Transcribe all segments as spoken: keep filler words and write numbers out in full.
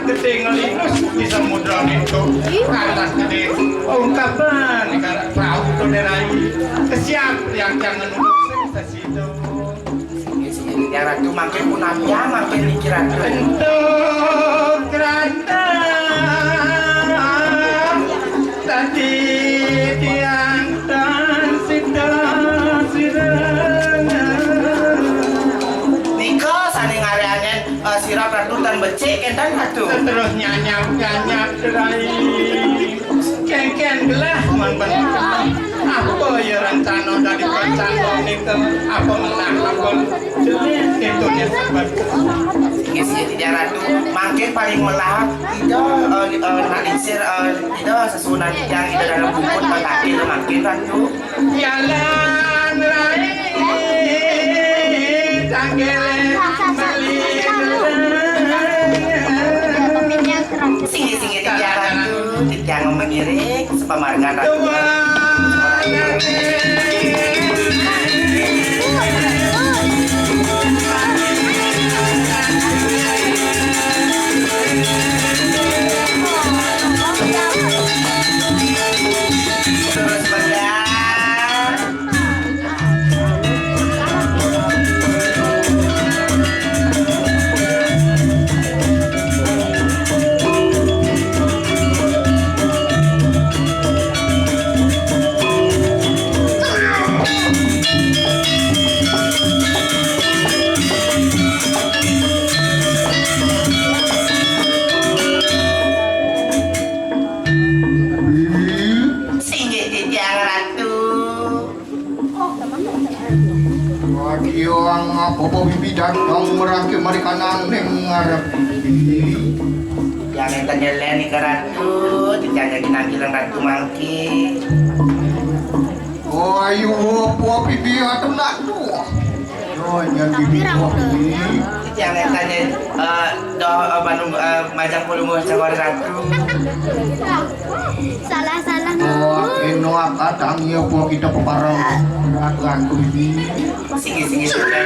Gedé ngelinus di samudra itu, kalah gedé ungkapan ikan perahu to derai. Kesiap yang jangan nulung sing sesitu. Sing, sing, ya, Ratu, mangkin punapa, mangkin niki, Ratu. Bentuk keranda tadi tiang tan sida sirana. Nika sané ngarianen, eh, sirah Ratu tan becik kénten, Ratu. Terus nyanyap-nyanyap derai. Kéngkén gelah man bener. Apa ya rencana dadi rencana nika? Apa melah, apa jelek itu ya sebab. Nggih, sih, Ratu. Mangkin paling melah, Ida, eh, eh, nak lingsir, eh, Ida sesuunan titiang Ida dalam bungkut, mangkin, mangkin, Ratu. Jalan rai tanggele beli. Singgih-singgih titiang Ratu, titiang mengiring sepamargan Ratu. Terus benda. Singgih titiang Ratu. Wadiang apa bibi datang merangkil mari kanang ning ngarep bibi. Yang enten nyelen nika Ratu, titiang jagi nangkilang Ratu mangke. Oh, ayo apa bibi atuh nak tuh. Oh, nyang bibi apa bibi. Titiang enten, eh, doh, eh, manung, eh, majang pulungguh cawari Ratu. Salah-salah. Oh, eno akatang ya apa kita peparang ragan kuwi. Sini, sini, sini.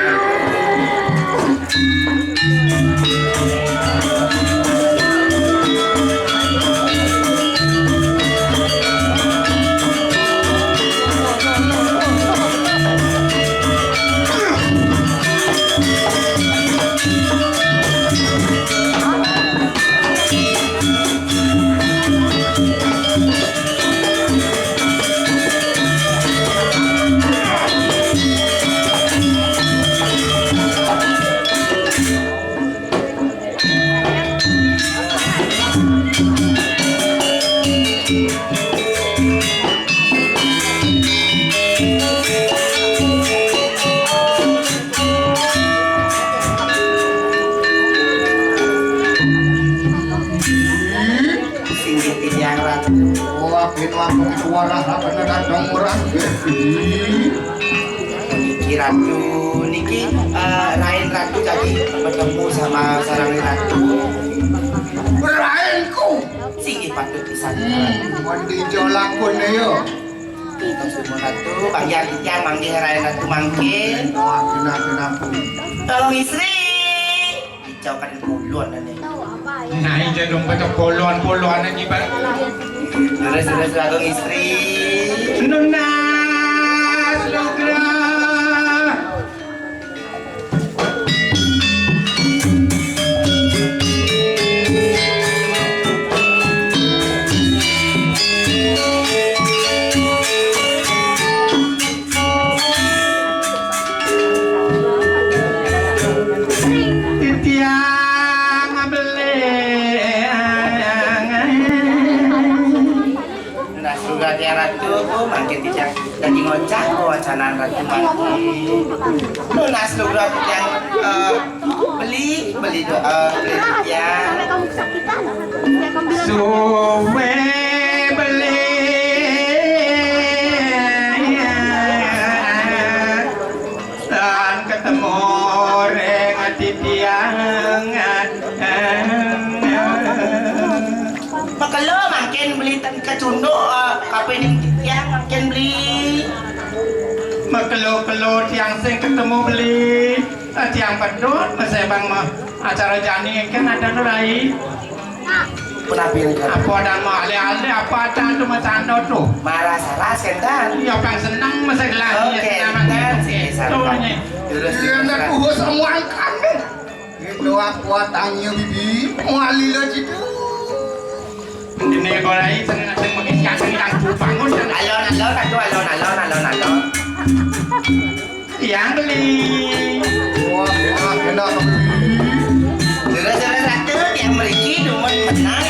Singgih titiang Ratu. Oh, agen waktu itu warah apa datang orang. Niki Ratu, niki, eh, Rain Ratu tadi bertemu sama sareng Ratu. Rainku. Singgih patut pisan. Hmm, mandi jolakun ya. Kita semua Ratu, bagi titiang manggih Rain Ratu mangkin. Oh, ampun, ampun, ampun. Tolong istri. Dicaukan puluhan ini. Nah, ini dong betul puluhan-puluhan ini, Pak. Terus, terus, Agung istri. Nunas Lugra. Titiang beli. Nah, sudah tiang Ratu, mangkin titiang dadi ngocah wacanan Ratu mangkin. Nunas lugra tiang, eh, beli, beli doa, beli titiang. Suwe beli. Tan ketemu ring ati tiang. Makelo mangkin beli tan kecunduk, eh, kapining tiang mangkin beli. Makelo-kelo tiang sing ketemu beli. Eh, tiang pedot masih bang mah acara jani kan ada nurai. Penampil. Apa ada mau alih-alih, apa ada tu macam anu tu? Marah salah setan. Iya, pang seneng masa gelar. Oke, seneng kan, sini, satu. Tuh, ini. Terus, iya, terus, nak terus. Kuhu semua angkan deh. Itu aku atangnya, bibi. Mau alih lo situ. Ini kau lagi seneng, seneng mengisi, seneng yang bangun, seneng. Alon-alon, satu, alon-alon, alon-alon. Tiang beli. Wah, enak, enak, beli. Jero-jero satu, tiang mriki dumun menang.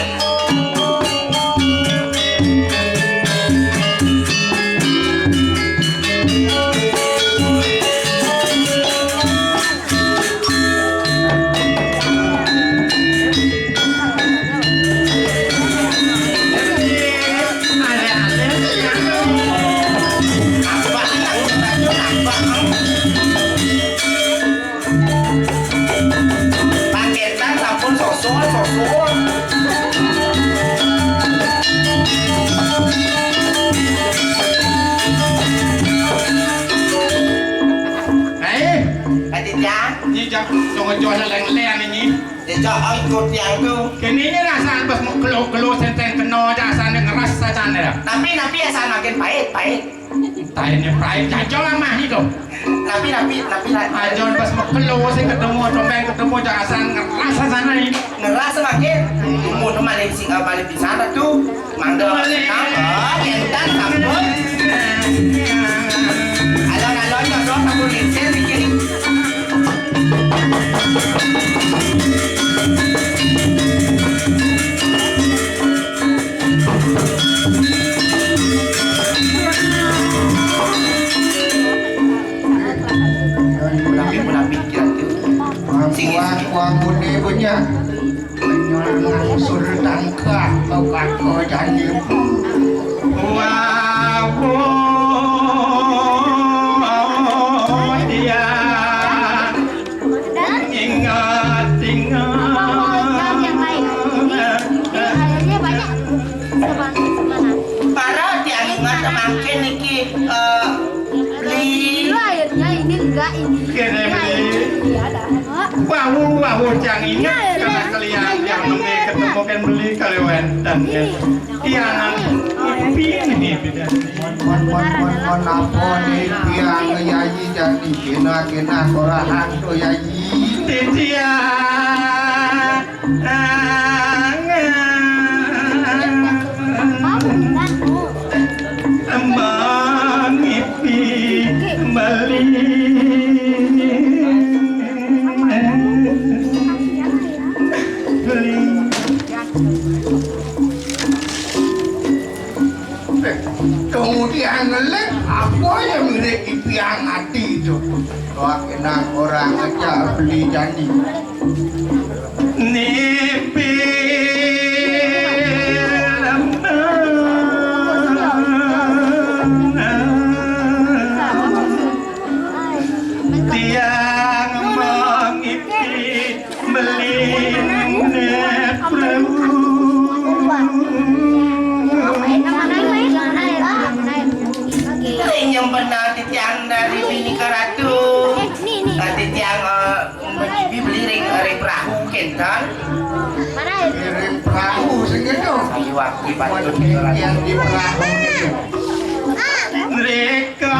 Paketan sampun sosor, sosor. Hei, Aditya. Ini jak, jangan-jangan leng-leng ini. Jejak ikut yang tu. Kini ini rasa bas mau kelo-kelo senteng kena aja, asal ngeras saja nih. Tapi, tapi asal makin pahit, pahit. Tah ini pahit, jajal lah mah itu. Tapi, tapi, tapi, tapi. Aja bas mau kelo sih ketemu, dompet ketemu, aja asal ngeras saja nih. Ngeras semakin. Umur tu maling sing, eh, maling pisan tu. Mangga. Mangga. Nambah, kentan sampun. Alon-alon, nyosor sampun lingsir, bikin. Munafik, munafik, kira-kira. Sing, sing. Wah, wah, muni punya. Penyulang sur tangkah kau kata jani. Wah, wah, dia. Ingat, ingat. Apa mau yang lain? Ini, ini airnya banyak. Sebanyak semana? Para tiang ingat mangkin niki, eh, beli. Dulu airnya ini enggak ini. Kene beli. Iya, ada. Wawu, wawu, tiang ingat. Iya, iya. Karena kalian yang ini ketemu kan beli kali wenten, ya. Ini. Tiang ini beda. Mon, mon, mon, mon, apa nih tiang yayi jadi kena-kena korahan to yayi. Titiang. Embang ipi beli. Beli. Eh, kemudian ngelik, apa yang mirip ipiang ati itu? Wah, kenang orang aja beli jani. Nipi lemah tiang mengipi. Beli nune perahu. Ring nyembenan titiang dari bini karatu. Titiang, eh, beli, beli ring, ring perahu kenten. Ring perahu sing gitu. Iwak di pantun. Yang di perahu. Mereka.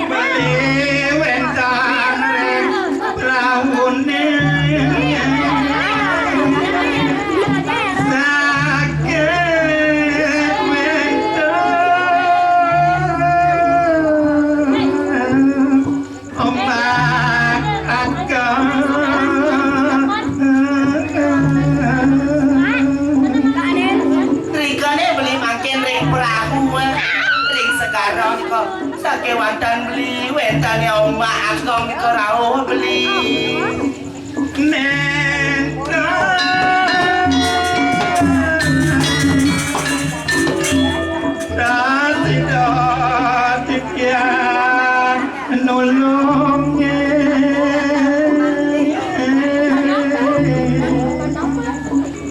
Beli wénten ring prauné. Saged wénten ombak ageng. Rikane beli mangkin ring prau, ring segara nika. Sakéwanten beli wénten ombak ageng nika rauh beli. Nénten. Prasida titiang nulunge.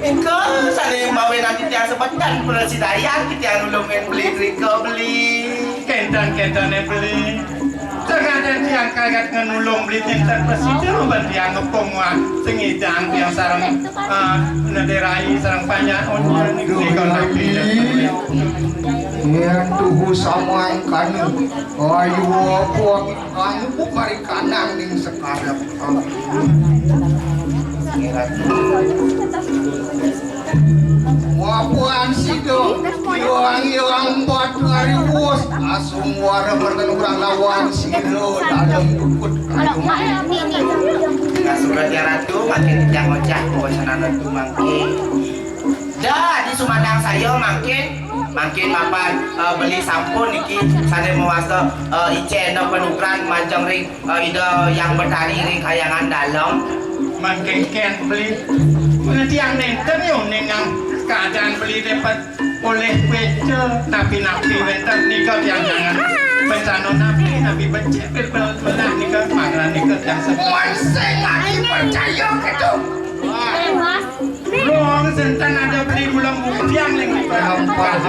Engko sane mawinan titiang sebentar. Prasida, titiang nulungin beli drika beli. Kénten-kéntené beli. Sakadén tiang kagak ngenulung beli nénten prasida, ban tiang ngepung wah sing ngidang tiang sareng, ah, Nadi Rai sareng panjak. Waduh, nika napi Rai. Yén tuhu samangkana, ayu apa anu parikanan ning sekarep. Nyi Ratu. Wapuan sida, iwang-iwang batu ari wus, asung wara bertenugrah lawan sida, dalem puput kandung. Nah, surat ya Ratu, makin titiang ngocah, pawasanan Ratu mangkin. Dah, di sumandang saya mangkin, mangkin mapan, eh, beli sampun niki, sané mawasta, eh, icén panugrahan majeng ring Eh, Ida Hyang Betari ring kahyangan dalem. Mangkin kén beli. Mun tiang nénten yo ningang keadaan beli dapat olih kuéca napi-napi wénten nika tiang jangan bencana napi, napi becik, bil, bil, belah nika, mangran nika tiang sedeng. Mun sing ati percaya kéto. Wah. Wong sénten ada beli mula mutiang ning. Ampun,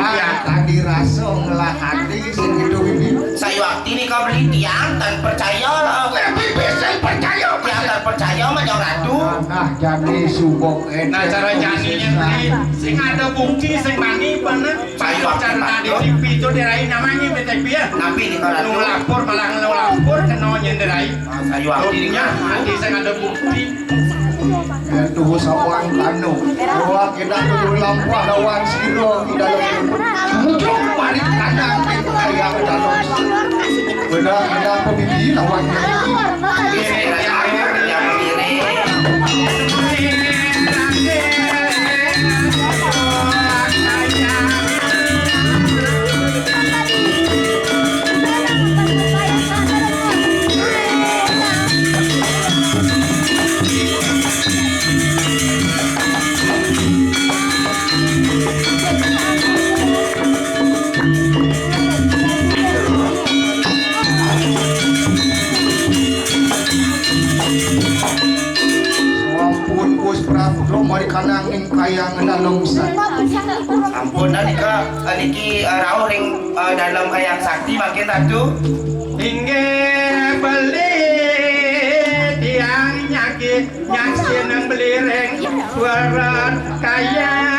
tadi rasa ngelah ati sing itu, Bibi. Sayuakti nika beli tiang tan percaya lah. Kowe Bibi sing percaya. Tiang tan percaya majeng Ratu. Nah, jani subok éné. Nah, cara jani nyén beli sing ada bukti sing mani bener. Sayuakti cara tadi T V itu dirai namanya B T V ya. Napi nika Ratu? Nu lapor malah nu lapor kena nyén dirai. Ah, sayuakti nika. Ati sing ada bukti. Yén tuhu samangkana, bahwa kita kudu lampah lawan sira di dalam. Mujur mari kanang ning kayang dalem. Bedah kita pemimpin lawan. Sampun Gus Prabu mari kanang ing kayang dalem. Sampun nika niki, eh, rauh ring, eh, dalem kayang sakti mangkin Ratu. Inggih beli tiang nyaki nyaksian beli ring suara kayang.